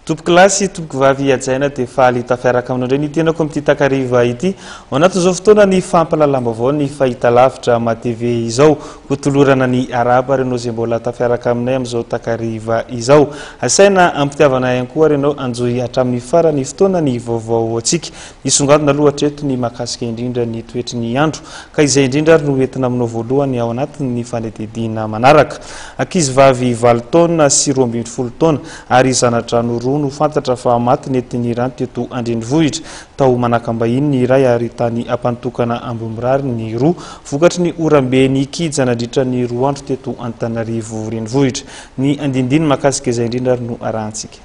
Tompokolahy sy tompokovavy hajaina dia faly tafiaraka aminao indray ny tenako amin'ity takariva ity. Ao anatin'izao fotoana ny fampahalalam-baovao ny fahitalavitra MATV izao. Hotolorana ny arahaba ary ianao izay mbola tafiaraka aminay amin'izao takariva izao. Asaina am-pitiavana ihany koa ary ianao hanjohy hatramin'ny farany fotoana ny vaovao antsika. Nisongadina aloha hatreto ny mahakasika indrindra ny toetry ny andro, ka izay indrindra ary no hoentina aminao voalohany ao anatin'ny fanadihadiana manaraka. Ankizivavy valo taona sy 12 taona ary zana-drano roa no fantatra fa maty nentin'ny rano teto an-drenivohitra. Tao Manakambahiny ny iray ary tany Ampanotokana Ambohimirary ny roa, vokatry ny oram-be nikija nandritra ny roa andro teto Antananarivo renivohitra. Ny andinindiny mahakasika izay indrindra ary no arahantsika.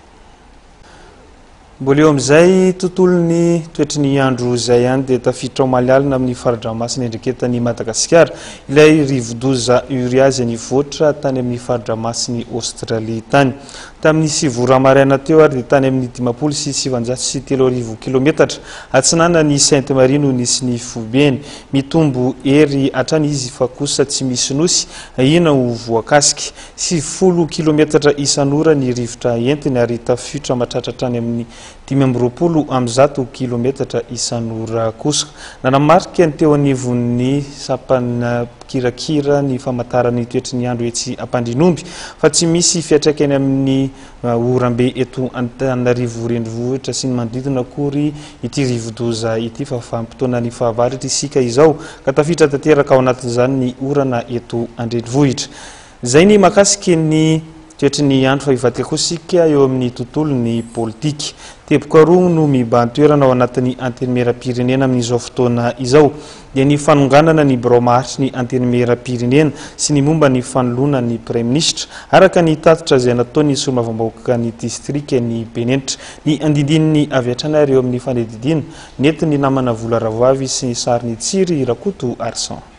Mbola eo amin'izay tontolon'ny toetry ny andro izay ihany dia tafiditra omaly alina amin'ny fari-dranomasina endriketan'i Madagasikara ilay rivodoza Uriah izay nivoatra tany amin'ny fari-dranomasin'i Aostralia tany. Tamin'ny sivy ora maraina teo ary dia tany amin'ny 3950 kilometatra atsinanan'i Sainte Marie no nisy ny foibeny. Mitombo hery hatrany izy fa kosa tsy misy nosy ahiana ho voakasika. 90 kilometatra isan'ora ny rivotra entiny ary tafiotra mahatratra hatrany amin'ny 125 kilometatra isan'ora kosa. Nanamarika ny teo anivon'ny sampana mpikirakira ny famantarana ny toetry ny andro etsy Ampandrianomby fa tsy misy fiantraikany amin'ny orambe eto Antananarivo renivohitra sy ny manodidina akory ity rivodoza ity fa vanim-potoanan'ny fahavaratra isika izao ka tafiditra tanteraka ao anatin'izany ny orana eto an-drenivohitra. Izay ny mahakasika ny toetry ny andro fa hivadika kosa isika eo amin'ny tontolon'ny politika. Teboka roa no mibahan-toerana ao anatin'ny Antenimierampirenena amin'izao fotoana izao, dia ny fanonganana ny birao maharitry ny Antenimierampirenena sy ny momba ny fanoloana ny Praiminisitra, araka ny tatitra izay nataon'ny solombavambahoakan'ny distrikan'i Benenitra. Ny andindininy avy hatrany ary eo amin'ny fanadihadiana nentin'ny namana Vola Ravoavy sy ny sarin'i Tsiry Rakoto Arson.